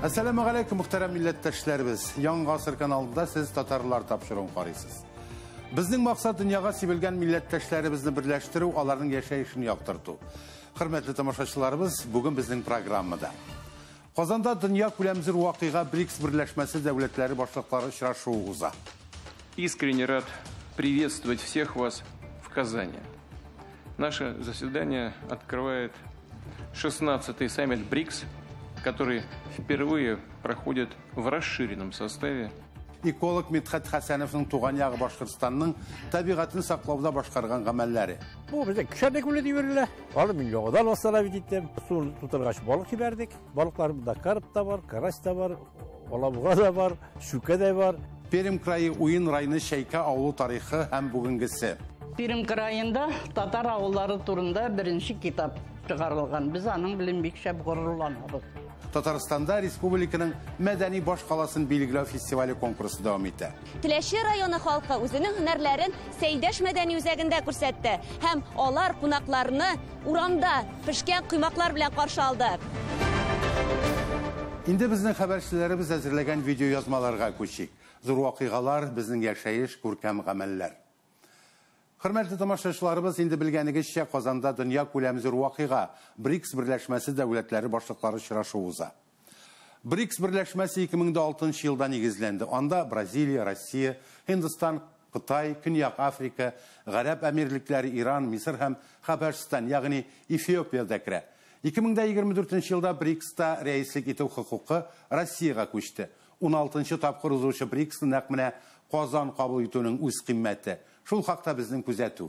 Әссәламү галәйкүм, мөхтәрәм милләттәшләребез. Яңа Гасыр каналында сез татарлар тапшыруын карыйсыз. Безнең максат дөньяга сибелгән милләттәшләребезне берләштерү, аларның яшәешен яктырту. Хөрмәтле тамашачыларыбыз, бүген безнең программада Казанда дөнья күләм зур вакыйга БРИКС берләшмәсе дәүләтләре башлыклары очрашуы уза. Искренне рад приветствовать всех вас в Казани. Наше заседание открывает 16-й саммит БРИКС, который впервые проходит в расширенном составе. Эколог Мидхәт Хәсәновның туган ягы Башкортстанның табигатен саклауда башкарган гамәлләре. Бу бездә кешәнек үле дип йөрелә. Аны мин яңадан восстановить иттем. Су тутыргач балык җибәрдек. Балыклар монда карп та бар, карась та бар, алабуга да бар, шүкә дә бар. Пермь крае Уен районы Чәйкә авылы тарихы һәм бүгенгесе. Пермь краенда татар авыллары турында беренче китап чыгарылган. Без аның белән бик шәп горурланабыз. Татарстанда республиканың мәдәни баш каласын билгеләү фестивале конкурсы дәвам итә. Теләче районы халкы үзенең һөнәрләрен Сәйдәш мәдәни үзәгендә күрсәтте һәм алар кунакларны урамда пешкән коймаклар белән каршы алды. Инде безнең хәбәрчеләребез әзерләгән видеоязмаларга күчик. Зур вакыйгалар, безнең яшәеш, күркәм гамәлләр. Хөрмәтле тамашачыларыбыз, инде белгәнегезчә, Казанда дөнья күләм зур вакыйга БРИКС берләшмәсе дәүләтләре башлыклары очрашуы уза. БРИКС берләшмәсе 2006 елда нигезләнде. Анда Бразилия, Россия, Һиндстан, Кытай, Көньяк Африка, Гарәп Әмирлекләре, Иран, Мисыр һәм Хәбәшстан, ягъни Эфиопия дә керә. 2024 елда БРИКСта рәислек итү хокукы Россиягә күчте. 16 тапкыр узучы БРИКСны нәкъ менә Казан кабул итүнең үз кыйммәте. Шул хакта безнең күзәтү.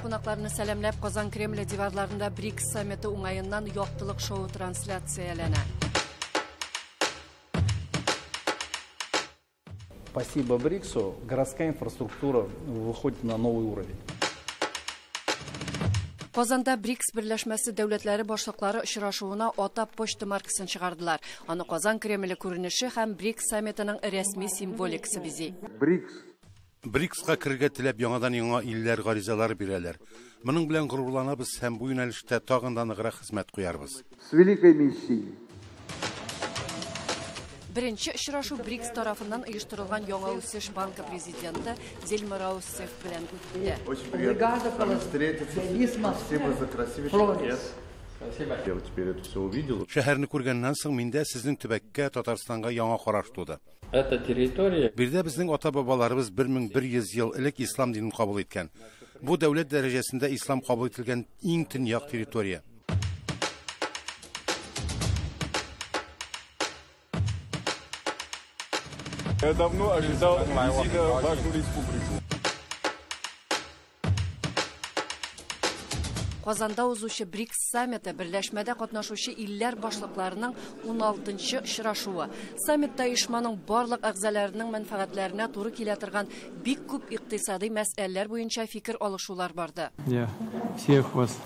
Кунакларны сәламләп Казан Кремле диварларында БРИКС саммиты уңаеннан яктылык шоу трансляцияләнә. Спасибо БРИКСу, городская инфраструктура выходит на новый уровень. Казанда БРИКС берләшмәсе дәүләтләре башлыклары очрашуына атап почта маркасын чыгардылар. Аны Казан Кремле күренеше һәм БРИКС саммитының рәсми символикасы бизи. БРИКСка керергә теләп яңадан яңа илләр гаризалар бирәләр. Моның белән горурланабыз һәм бу юнәлештә тагын да ныграк хезмәт куярбыз. С великой миссией. Беренче очрашу БРИКС тарафыннан оештырылган Яңа үсеш банкы президенты Дильма Русеф белән үтте. Очень приятно с вами встретиться. Спасибо за красивейший букет. Я вот теперь это все увидел. Шәһәрне күргәннән соң миндә сезнең төбәккә, Татарстанга яңа караш туды. Эта территория Биредә безнең ата-бабаларыбыз 1100 ел элек ислам динен кабул иткән. Бу дәүләт дәрәҗәсендә ислам кабул ителгән иң төньяк территория. Я давно ожидал визита в вашу республику. Казанда узучы БРИКС саммиты берләшмәдә катнашучы илләр башлыкларының 16нчы очрашуы. Саммитта оешманың барлык әгъзаларының мәнфәгатьләренә туры килә торган бик күп икътисади мәсьәләләр буенча фикер алышулар барды. Я всех вас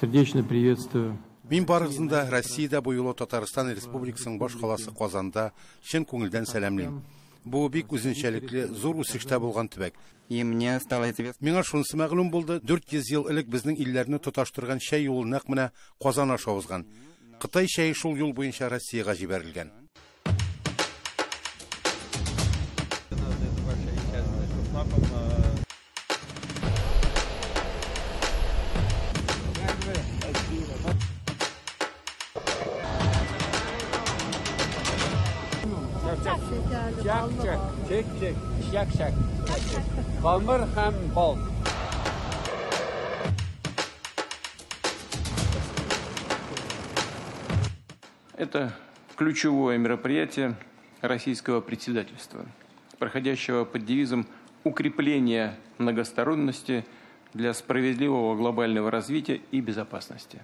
сердечно приветствую. Мин барыгызны да Россиядә бу юлы Татарстан Республикасының баш каласы Казанда чын күңелдән сәламлим. Бу бик үзенчәлекле, зур үсештә булган төбәк. И мне стало известно. Миңа шунысы мәгълүм булды, 400 ел элек безнең илләрне тоташтырган чәй юлы нәкъ менә Казан аша узган. Кытай чәе шул юл буенча Россиягә җибәрелгән. Чек, чек, чек, чек. Камыр һәм бал. Это ключевое мероприятие российского председательства, проходящего под девизом «Укрепление многосторонности для справедливого глобального развития и безопасности».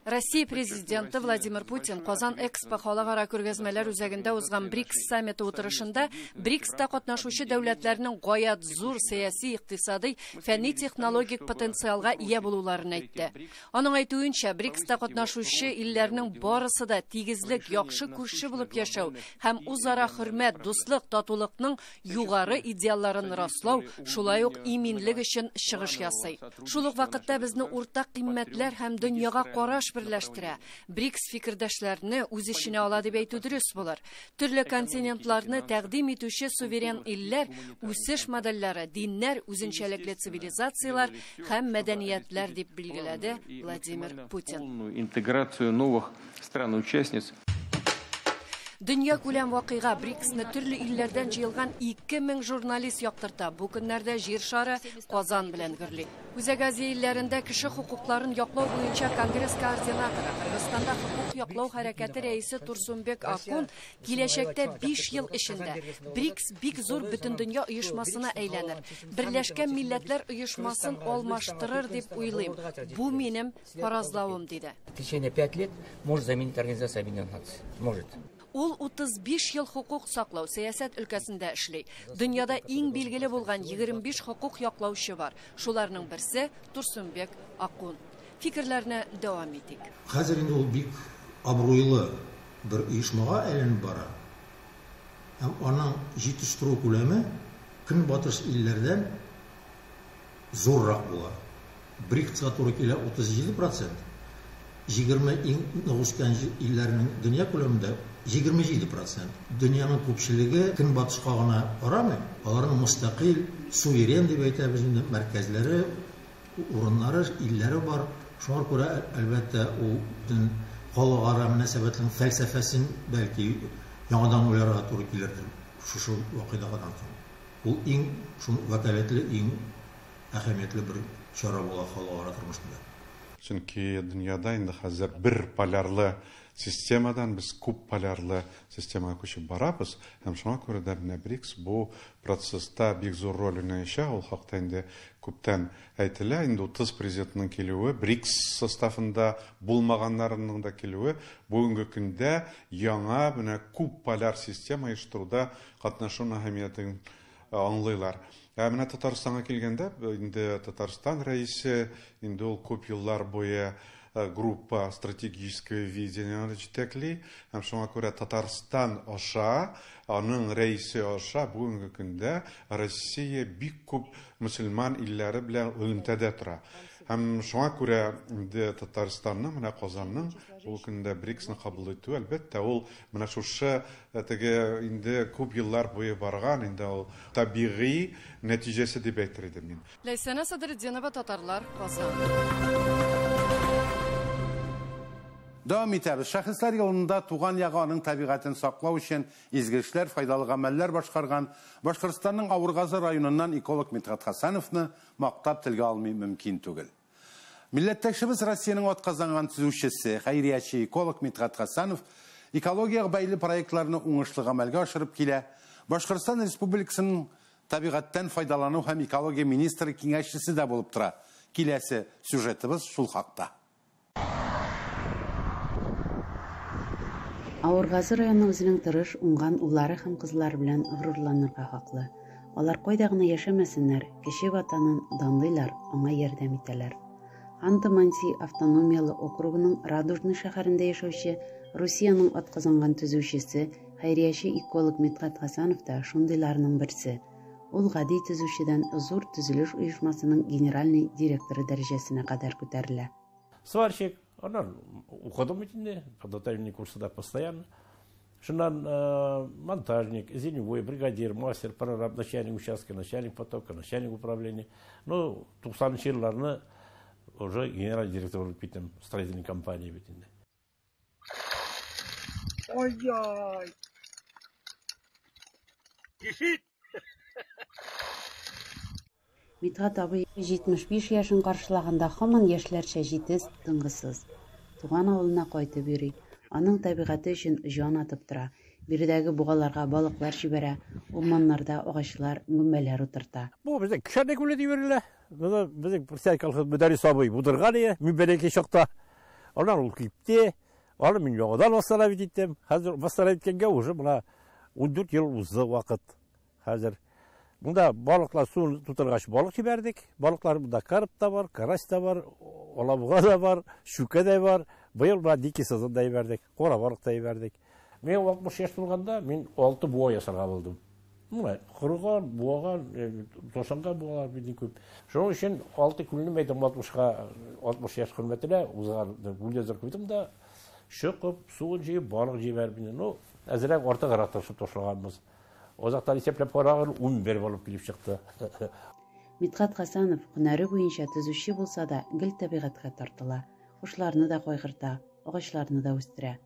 Россия президенты Владимир Путин Казан Экспо халыкара күргәзмәләр үзәгендә узган БРИКС саммиты утырышында БРИКСта катнашучы дәүләтләрнең гаять зур сәяси, икътисади, фәнни-технологик потенциалга ия булуларын әйтте. Аның әйтүенчә, БРИКСта катнашучы илләрнең барысы да тигезлек, яхшы күрше булып яшәү һәм үзара хөрмәт, дуслык, татулыкның югары идеалларын раслау, шулай ук иминлек өчен чыгыш ясый. Шул ук вакытта безне уртак кыйммәтләр һәм дөньяга караш берләштерә. БРИКС фикердәшләрне үз эченә ала дип әйтү дөрес булыр. Төрле континентларны тәкъдим итүче суверен илләр, үсеш модельләре, диннәр, үзенчәлекле цивилизацияләр һәм мәдәниятләр дип билгеләде Владимир Путин. Интеграцию новых стран-участниц. Дөнья күләм вакыйга БРИКСны төрле илләрдән җыелган 2000 журналист яктырта. Бу көннәрдә җир шары Казан белән гөрли. Үзәк Азия илләрендә кеше хокукларын яклау буенча конгресс координаторы, Кыргызстанда хокук яклау хәрәкәте рәисе Турсунбек Акун киләчәктә 5 ел эчендә БРИКС бик зур бөтендөнья оешмасына әйләнер. Берләшкән Милләтләр Оешмасын алмаштырыр дип уйлыйм. Бу минем фаразлавым, диде. В течение 5 лет может заменить Организацию Объединенных Наций. Может. Ул 35 ел хокук саклау сәясәт өлкәсендә эшли. Дөньяда иң билгеле булган 25 хокук яклаучы бар. Шуларның берсе Турсунбек Акун. Фикерләрне дәвам итик. Хәзер инде ул бик абруйлы бер оешмага әйләнеп бара. Һәм аның җитештерү күләме көнбатыш илләрдән зуррак була. БРИКСка туры килә 37%. 20 иң нык үскән илләрнең дөнья күләмендә 27%. Дөньяның күпчелеге көнбатышка гына карамый, аларның мустақил, суверен дип әйтәбез инде, мәркәзләре, урыннары, илләре бар. Шуңа күрә, әлбәттә, ул бөтен халыкара мөнәсәбәтнең фәлсәфәсен бәлки яңадан уйларга туры килердер шушы вакыйгадан соң. Ул иң шул вәкаләтле, иң әһәмиятле бер чара була халыкара тормышында. Чөнки дөньяда инде хәзер бер полярлы системадан без күп полярлы системага күчеп барабыз. Һәм шуңа күрә дә менә БРИКС бу процесста бик зур роль уйнаячак. Ул хакта инде күптән әйтелә. Инде 30 президентның килүе, БРИКС составында булмаганнарының да килүе бүгенге көндә яңа менә күп поляр система оештыруда катнашуның әһәмиятен аңлыйлар. Ә менә Татарстанга килгәндә, инде Татарстан рәисе инде ул күп еллар буе группа стратегическое видение җитәкли, һәм шуңа күрә Татарстан аша, аның рәисе аша бүгенге көндә Россия бик күп мөселман илләре белән элемтәдә тора. Һәм шуңа күрә инде Татарстанның, менә Казанның бу көндә БРИКСны кабул итү, әлбәттә, ул менә шушы теге инде күп еллар буе барган, инде ул табигый нәтиҗәсе дип әйтер идем мин. Ләйсәнә Садретдинова, Татарлар, Казан. Дәвам итәбез. Шәхесләр елында туган ягы аның табигатен саклау өчен изге эшләр, файдалы гамәлләр башкарган Башкортстанның Авыргазы районыннан эколог Мидхәт Хәсәновны мактап телгә алмый мөмкин түгел. Милләттәшебез Россиянең атказанган төзүчесе, хәйрияче эколог Мидхәт Хәсәнов экологиягә бәйле проектларны уңышлы гамәлгә ашырып килә. Башкортстан Республикасының табигатьтән файдалану һәм экология министры киңәшчесе дә булып тора. Киләсе сюжетыбыз шул хакта. Авыргазы районы үзенең тырыш, уңган уллары һәм кызлары белән горурланырга хаклы. Алар кайда гына яшәмәсеннәр, кече ватанын данлыйлар, аңа ярдәм итәләр. Ханты-Манси автономиялы округының Радужный шәһәрендә яшәүче Русиянең атказанган төзүчесе, хәйрияче эколог Мидхәт Хәсәнов та шундыйларның берсе. Ул гади төзүчедән зур төзелеш оешмасының генеральный директоры дәрәҗәсенә кадәр күтәрелә. Сварщик, аннан укыдым бит инде, подготовительный курсында постоянно. Шуннан монтажник, звеньевой, бригадир, мастер, прораб, начальник участка, начальник потока, начальник управления. Ну, 90-нчы елларны уже генеральный директор булып киттем, строительной компании бит инде. Ой-ой! Кишит! Мидхәт абый 75 яшен каршылаганда һаман яшьләрчә җитез, тынгысыз. Туган авылына кайтып йөри. Аның табигате өчен җан атып тора. Биредәге бугаларга балыклар җибәрә, урманнарда агачлар, гөмбәләр утырта. Бу безнең кешәне күле дип йөриләр. Моны безнең председатель колхоз Мөдәррис абый будырган иде, мин бәләкәй чакта. Аннан ул китте. Аны мин яңадан восстановить иттем. Хәзер восстановить иткәнгә уже менә 14 ел узды вакыт. Хәзер монда балыклар су тутыргач балык җибәрдек. Балыклар монда карп та бар, карась та бар, алабуга да бар, шүкә дә бар. Быел менә дикий сазан да җибәрдек, кара балык та җибәрдек. Мин 60 яшь тулганда мин 6 буа ясарга булдым. Менә корыган, буаган, тошанган буалар бик күп. Шуның өчен 6 күлне мәйдан 60-ка 60 яшь хөрмәтенә узган бульдозер куйдым да, чокып, суын җыеп, балык җибәреп, ну, әзрәк артыграк тырышып ташлаганбыз. Озактан исәпләп караган, 11 булып килеп чыкты. Мидхәт Хәсәнов һөнәре буенча төзүче булса да, гел табигатькә тартыла. Кошларны да кайгырта, агачларны да үстерә.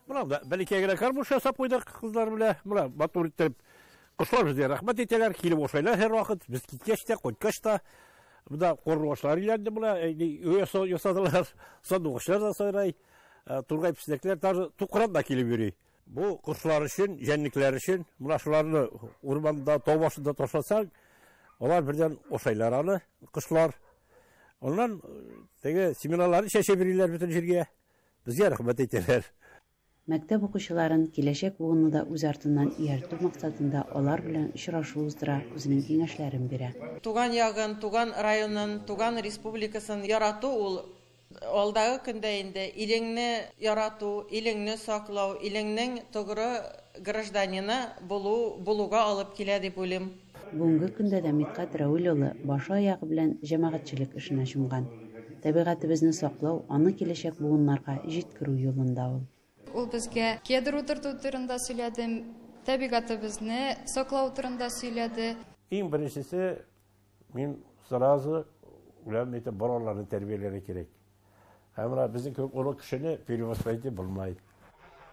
Менә монда бәләкәй генә кормушка ясап куйдык кызлар белән. Менә матур иттереп кошлар безгә рәхмәт әйтәләр, килеп ашайлар һәрвакыт. Без киткәч тә, кайткач та. Монда карлыгачлар өйләнде менә, өй ясадылар. Сандугачлар да сайрай. Тургай песнәкләр даже тукран да килеп йөри. Бу кошлар өчен, җәнлекләр өчен, менә шуларны урманда, тау башында ташласаң, алар бердән ашайлар аны, кошлар. Аннан теге семеналарын чәчә бирәләр бөтен җиргә. Безгә рәхмәт әйтәләр. Мәктәп укучыларын, киләчәк буынны да үз артыннан ияртү максатында алар белән очрашу уздыра, үзенең киңәшләрен бирә. Туган ягын, туган районын, туган республикасын ярату ул алдагы көндә инде илеңне ярату, илеңне саклау, илеңнең тогры гражданины булу булуга алып килә дип уйлыйм. Бүгенге көндә дә Мидхәт Рәүил улы башы-аягы белән җәмәгатьчелек эшенә чумган. Табигатебезне саклау, аны киләчәк буыннарга җиткерү юлында ул. Ул безгә кедр утырту турында сөйләде, табигатебезне саклау турында сөйләде. Иң беренчесе, мин сразу үләм әйтеп, балаларны тәрбияләргә кирәк. Һәм менә безнең кебек олы кешене перевоспитать итеп булмый.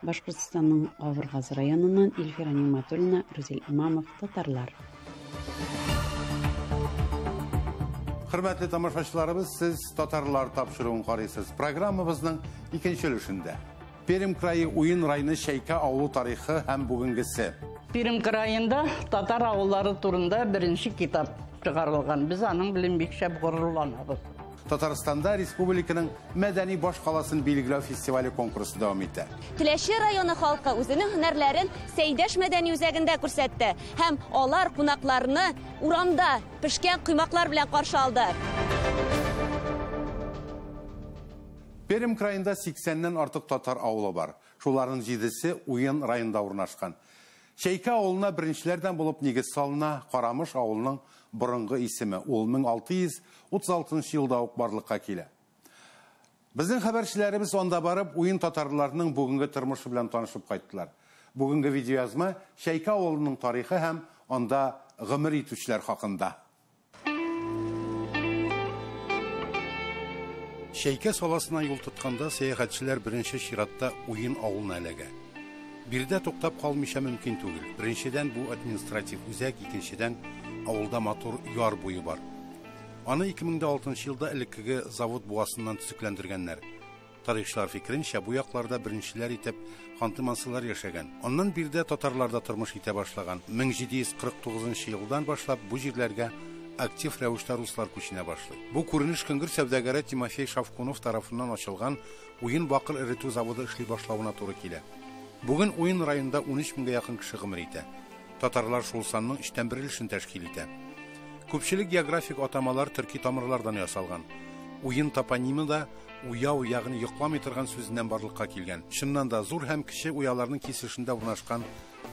Башкортстанның Авыргаз районыннан Илфира Нигъмәтуллина, Рузил Имамов, Татарлар. Хөрмәтле тамашачыларыбыз, сез Татарлар тапшыруын карыйсыз. Программабызның икенче өлешендә. Пермь крае Уен районы Чәйкә авылы тарихы һәм бүгенгесе. Пермь краенда татар авыллары турында беренче китап чыгарылган. Без аның белән бик шәп горурланабыз. Татарстанда республиканың мәдәни баш каласын билгеләү фестивале конкурсы дәвам итә. Теләче районы халкы үзенең һөнәрләрен Сәйдәш мәдәни үзәгендә күрсәтте һәм алар кунакларны урамда пешкән коймаклар белән каршы алды. Пермь краенда 80-нән артык татар авылы бар. Шуларның 7-се Уен районында урнашкан. Чәйкә авылына беренчеләрдән булып нигез салына Карамыш авылының борынгы исеме. Ул 1636 елда ук барлыкка килә. Безнең хәбәрчеләребез анда барып, Уен татарларының бүгенге тормышы белән танышып кайттылар. Бүгенге видеоязма Чәйкә авылының тарихы һәм анда гомер итүчеләр хакында. Чәйкә саласына юл тотканда сәяхәтчеләр беренче чиратта Уен авылына эләгә. Биредә туктап калмыйча мөмкин түгел. Беренчедән, бу административ үзәк, икенчедән, авылда матур яр буе бар. Аны 2006 елда элеккеге завод буасыннан төзекләндергәннәр. Тарихчылар фикеренчә, бу якларда беренчеләр итеп ханты-мансылар яшәгән. Аннан биредә татарлар да тормыш итә башлаган. 1749 елдан башлап бу җирләргә актив рәвештә руслар күченә башлый. Бу күренеш Көнгер сәүдәгәре Тимофей Шавкунов тарафыннан ачылган Уен бакыр эретү заводы эшли башлавына туры килә. Бүген Уен районында 13 меңгә якын кеше гомер итә. Татарлар шул санның өчтән бер өлешен тәшкил итә. Күпчелек географик атамалар төрки тамырлардан ясалган. Уен топонимы да уяу, ягъни йокламый торган сүзеннән барлыкка килгән. Чыннан да, зур һәм кече уяларның кисешендә урнашкан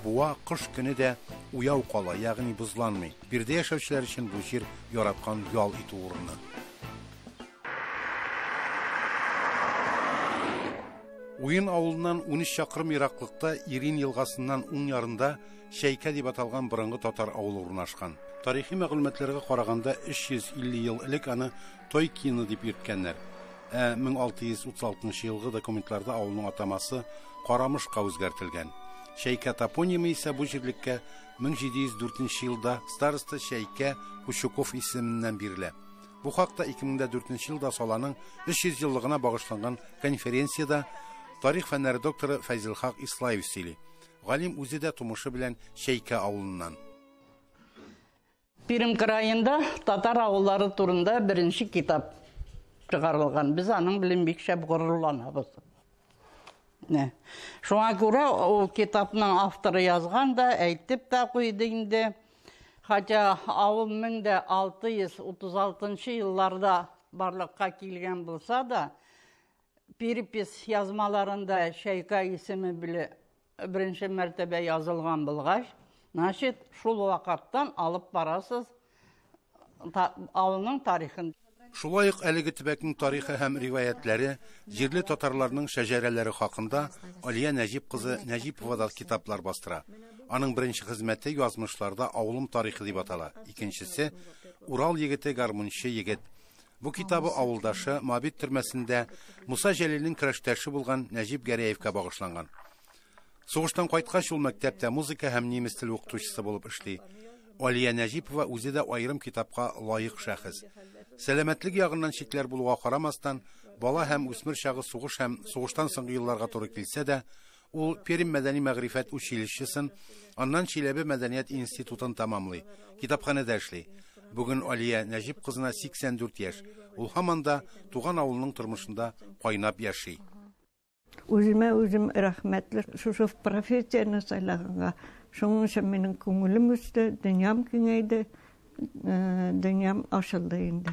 буа кыш көне дә уяу кала, ягъни бозланмый. Биредә яшәүчеләр өчен бу җир яраткан ял итү урыны. Уен авылыннан 13 чакрым ераклыкта Ирин елгасыннан уң ярында Чәйкә дип аталган борынгы татар авылы урнашкан. Тарихи мәгълүматларга караганда, 350 ел элек аны Тойкино дип йөрткәннәр. Ә 1636 елгы документларда авылның атамасы Карамышка үзгәртелгән. Чәйкә топонимы исә бу җирлеккә 1704 елда староста Чәйкә Кучуков исеменнән бирелә. Бу хакта 2004 елда саланың 300 еллыгына багышланган конференциядә тарих фәннәре докторы Фәйзелхак Ислаев сөйли. Галим үзе дә тумышы белән Чәйкә авылыннан. Пермь краенда татар авыллары турында беренче китап чыгарылган. Без аның белән бик шәп горурланабыз. Шуңа күрә ул китапның авторы язган да, әйтеп тә куйды инде. Хотя авыл 1636 елларда барлыкка килгән булса да, перепись язмаларында Чайка исеме белән беренче мәртәбә язылган булгач, значит, шул вакыттан алып барасыз авылның тарихын. Шулай ук әлеге төбәкнең тарихы һәм риваятьләре, җирле татарларның шәҗәрәләре хакында Алия Нәҗип кызы Нәҗипова да китаплар бастыра. Аның беренче хезмәте Язмышларда авылым тарихы дип атала. Икенчесе Урал егете гармунчы егет. Бу китабы авылдашы Мабит төрмәсендә Муса Җәлилнең көрәштәше булган Нәҗип Гәрәевкә багышланган. Сугыштан кайткач ул мәктәптә музыка һәм немец теле укытучысы булып эшли. Алия Нәҗипова үзе дә аерым китапка лаек шәхес. Сәламәтлек ягыннан чикләр булуга карамастан, бала һәм үсмер чагы сугыш һәм сугыштан соңгы елларга туры килсә дә, ул Пермь мәдәни мәгърифәт училищесын, аннан Чиләбе мәдәният институтын тәмамлый, китапханәдә эшли. Бүген Алия Нәҗип кызына 84 яшь. Ул һаман да туган авылының тормышында кайнап яши. Үземә үзем рәхмәтле шушы профессияне сайлаганга. Шуның өчен минем күңелем үсте, дөньям киңәйде, дөньям ачылды инде.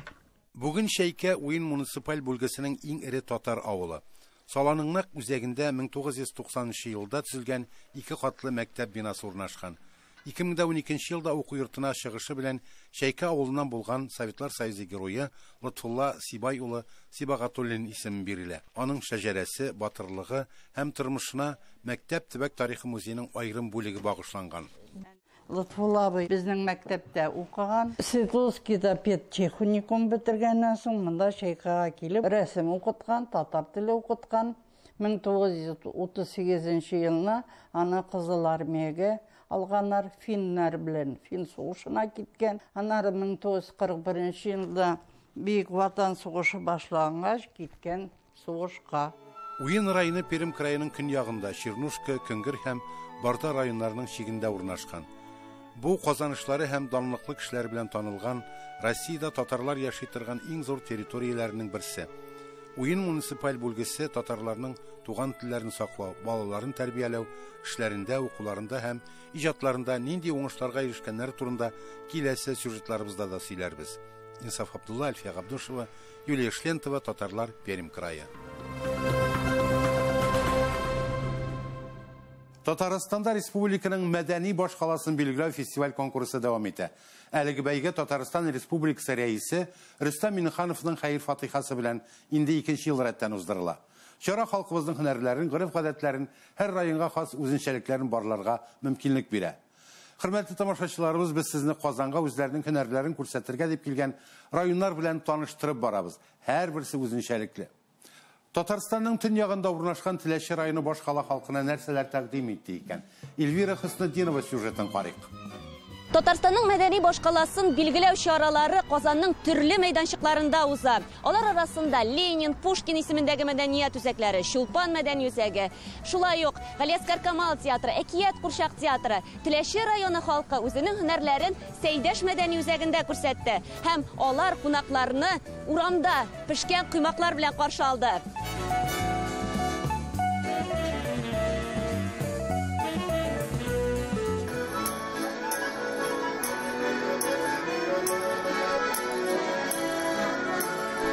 Бүген Чәйкә Уен муниципаль бүлгесенең иң эре татар авылы. Саланың нәкъ үзәгендә 1990 елда төзелгән ике катлы мәктәп бинасы урнашкан. 2012 елда уку йортына чыгышы белән Чәйкә авылыннан булган Советлар Союзы герое Лотфулла Сибай улы Сибагатуллин исеме бирелә. Аның шәҗәрәсе, батырлыгы һәм тормышына мәктәп төбәк тарихы музееның аерым бүлеге багышланган. Лотфулла абый безнең мәктәптә укыган. Свердловскийда педтехникум бетергәннән соң монда Чайкага килеп рәсем укыткан, татар теле укыткан. 1938 елны аны Кызыл армиягә алганнар, финнар белән фин сугышына киткән. Аннары 1941 елда Бөек Ватан сугышы башлангач киткән сугышка. Уен районы Пермь краеның көньягында, Чернушка, Көнгер һәм Барда районнарының чигендә урнашкан. Бу казанышлары һәм данлыклы кешеләр белән танылган Россиядә татарлар яши торган иң зур территорияләренең берсе. Уен муниципаль бүлгесе татарларның туган телләрен саклау, балаларын тәрбияләү эшләрендә, укуларында һәм иҗатларында нинди уңышларга ирешкәннәре турында киләсе сюжетларыбызда да сөйләрбез. Инсаф Абдулла, Альфия Габдушева, Юлия Шлентова, Татарлар, Пермь крае. Татарстанда республиканың мәдәни башкаласын билгеләү фестиваль конкурсы дәвам итә. Әлеге бәйге Татарстан Республикасы рәисе Рөстәм Миңнехановның хәер-фатихасы белән инде икенче ел рәттән уздырыла. Чара халкыбызның һөнәрләрен, гореф-гадәтләрен, һәр районга хас үзенчәлекләрен барларга мөмкинлек бирә. Хөрмәтле тамашачыларыбыз, без сезне Казанга үзләренең һөнәрләрен күрсәтергә дип килгән районнар белән таныштырып барабыз. Һәрберсе үзенчәлекле. Татарстанның төньягында урнашкан Теләче районы башкала халкына нәрсәләр тәкъдим итте икән? Эльвира Хөснетдинова сюжетын карыйк. Татарстанның мәдәни башкаласын билгеләү чаралары Казанның төрле мәйданчыкларында уза. Алар арасында Ленин, Пушкин исемендәге мәдәният үзәкләре, Чулпан мәдәни үзәге, шулай ук Галиәсгар Камал театры, Әкият курчак театры. Теләче районы халкы үзенең һөнәрләрен Сәйдәш мәдәни үзәгендә күрсәтте һәм алар кунакларны урамда пешкән коймаклар белән каршы алды.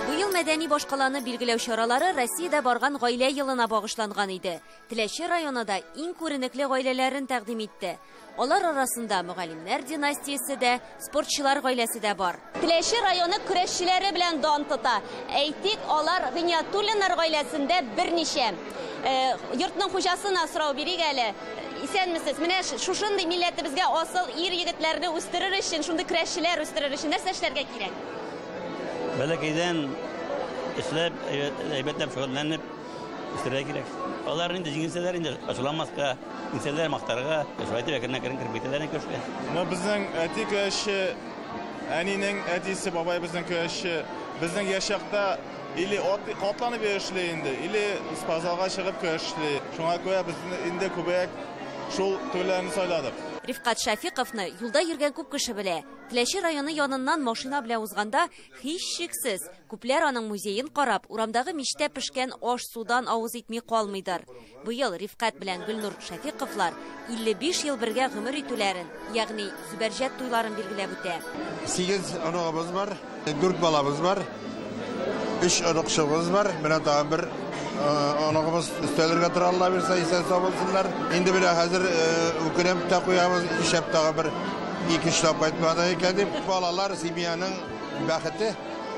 Быел мәдәни башкаланы билгеләү чаралары Россиядә барган гаилә елына багышланган иде. Теләче районы да иң күренекле гаиләләрен тәкъдим итте. Алар арасында мөгаллимнәр династиясе дә, спортчылар гаиләсе дә бар. Теләче районы көрәшчеләре белән дан тота. Әйтик, алар Гыйниятуллиннар гаиләсендә берничә. Йортның хуҗасына сорау бирик әле. Исәнмесез. Менә шушындый милләтебезгә асыл ир егетләрне үстерер өчен, шундый көрәшчеләр үстерер өчен нәрсә эшләргә кирәк? Бәләкәйдән эшләп, әйбәтләп шөгыльләнеп үстерергә кирәк. Алар инде җиңелсәләр инде ачуланмаска, җиңсәләр мактарга, шулай итеп әкрен-әкрен кереп китәләр инде көрәшкә. Менә безнең әти көрәшче, әнинең әтисе, бабай безнең көрәшче. Безнең яшь чакта или атланып йөрешли инде, или спортзалга чыгып көрәшли. Шуңа күрә без инде күбрәк шул төрләрне сайладык. Рифкать Шәфиковны юлда йөргән күп кеше белә. Теләче районы яныннан машина белән узганда, һичшиксез, күпләр аның музеен карап, урамдагы мичтә пешкән аш-судан авыз итми калмыйдыр. Быел Рифкать белән Гөлнур Шәфиковлар 55 ел бергә гомер итүләрен, ягъни Зөбәрҗәт туйларын билгеләп үтә. 8 оныгыбыз бар, 4 балабыз бар, 3 оныкчыбыз бар. Менә тагын бер оныгыбыз өстәлергә тора, Алла бирсә, исән сау булсыннар. Инде менә хәзер үкенеп тә куябыз, ишәп тагы бер 2-3 тап кайтмады икән дип. Балалар семьяның бәхете.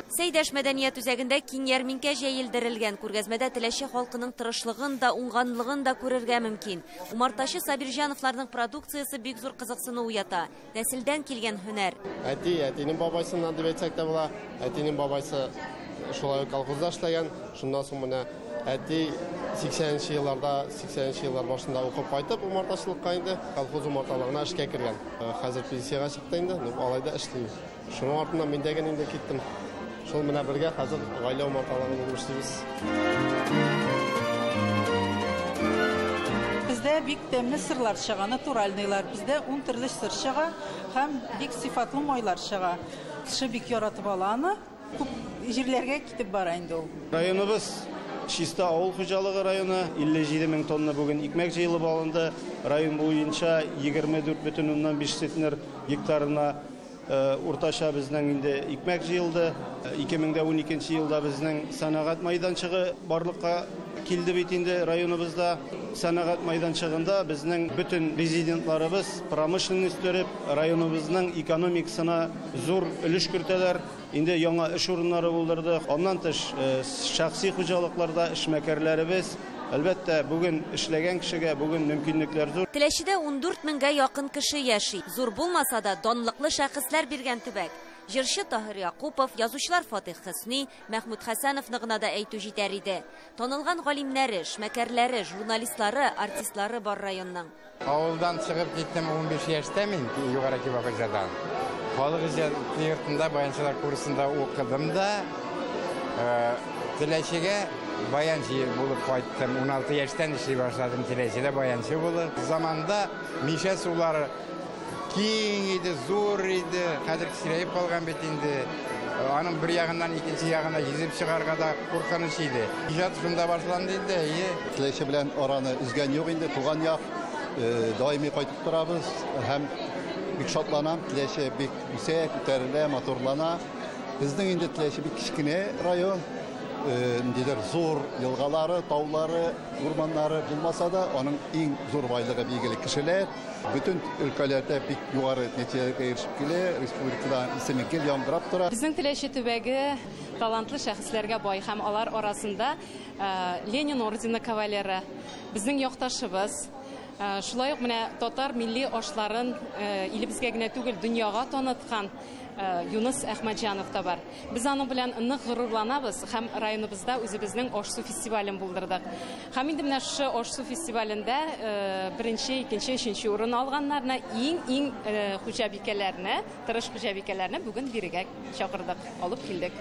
Сәйдәш мәдәният үзәгендә киң ярминкә җәелдерелгән. Күргәзмәдә Теләче халкының тырышлыгын да, уңганлыгын да күрергә мөмкин. Умартачы Сабирҗановларның продукциясе бик зур кызыксыну уята. Нәселдән килгән һөнәр. Әти, әтинең бабайсыннан дип әйтсәк тә була. Әтинең бабайсы шулай ук колхозда эшләгән. Шуннан соң менә әти 80нче елларда, 80нче еллар башында укып кайтып умартачылыкка инде колхоз умарталыгына эшкә кергән. Хәзер пенсиягә чыкты инде, но алай да эшли. Шуның артыннан мин дә генә инде киттем. Шул менә бергә хәзер гаилә умарталыгы булып эшлибез. Бездә бик тәмле сырлар чыга, натуральныйлар. Бездә 10 төрле сыр чыга һәм бик сыйфатлы майлар чыга. Кеше бик яратып ала аны. Күп җирләргә китеп бара инде ул. Районыбыз чиста авыл хуҗалыгы районы, 57 мең тонна бүген икмәк җыелып алынды. Район буенча 24,5 центнер гектарына уртача безнең инде икмәк җыелды. 2012 елда безнең сәнәгать майданчыгы барлыкка килде бит инде районыбызда. Сәнәгать майданчыгында безнең бөтен резидентларыбыз промышленность төреп, районыбызның экономикасына зур өлеш кертәләр. Инде яңа эш урыннары булдырды. Аннан тыш шәхси хуҗалыкларда эшмәкәрләребез, әлбәттә, бүген эшләгән кешегә бүген мөмкинлекләр зур. Теләчедә 14 меңгә якын кеше яши. Зур булмаса да данлыклы шәхесләр биргән төбәк. Җырчы Таһир Якупов, язучылар Фатих Хөсни, Мәхмүт Хәсәновны гына да әйтү җитәр иде. Танылган галимнәре, эшмәкәрләре, журналистлары, артистлары бар районның. Авылдан чыгып киттем 15 яшьтә мин, Югары Кибакаҗадан. Халык иҗаты йортында баянчылар курсында укыдым да, Теләчегә баянчы булып кайттым. 16 яшьтән эшли башладым Теләчедә баянчы булып. Заманда Мишә сулары киң иде, зур иде. Хәзер кечерәеп калган бит инде. Аның бер ягыннан икенче ягына йөзеп чыгарга да куркыныч иде. Иҗат шунда башланды инде, әйе. Теләче белән араны өзгән юк инде, туган як. Даими кайтып торабыз һәм бик шатланам. Теләче бик үсә, күтәрелә, матурлана. Безнең инде Теләче бик кечкенә район. Ниндидер зур елгалары, таулары, урманнары булмаса да, аның иң зур байлыгы билгеле кешеләр. Бөтен өлкәләрдә бик югары нәтиҗәләргә ирешеп килә, республикада исеме гел яңгырап тора. Безнең Теләче төбәге талантлы шәхесләргә бай һәм алар арасында Ленин ордены кавалеры, безнең якташыбыз. Шулай ук менә татар милли ашларын илебезгә генә түгел, дөньяга таныткан Юныс Әхмәтҗанов та бар. Без аның белән нык горурланабыз һәм районыбызда үзебезнең аш-су фестивален булдырдык. Һәм инде менә шушы аш-су фестивалендә беренче, икенче, өченче урын алганнарны, иң-иң хуҗабикәләрне, тырыш хуҗабикәләрне бүген бирегә чакырдык, алып килдек.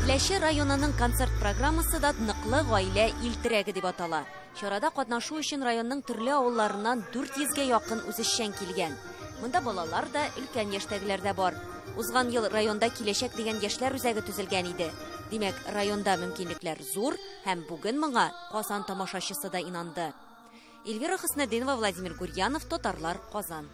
Теләче районының концерт программасы да ныклы гаилә ил терәге дип атала. Чарада катнашу өчен районның төрле авылларыннан 400гә якын үзешчән килгән. Монда балалар да, өлкән яшьтәгеләр дә бар. Узган ел районда Киләчәк дигән яшьләр үзәге төзелгән иде. Димәк, районда мөмкинлекләр зур һәм бүген моңа Казан тамашачысы да инанды. Эльвира Хөснетдинова, Владимир Гурьянов, Татарлар, Казан.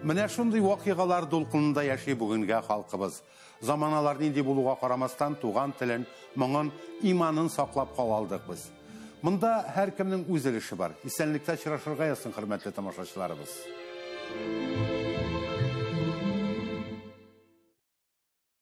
Менә шундый вакыйгалар дулкынында яши бүгенге халкыбыз. Заманалар нинди булуга карамастан туган телен, моңын, иманын саклап кала алдык без. Монда һәркемнең үз өлеше бар. Исәнлектә очрашырга язсын, хөрмәтле тамашачыларыбыз.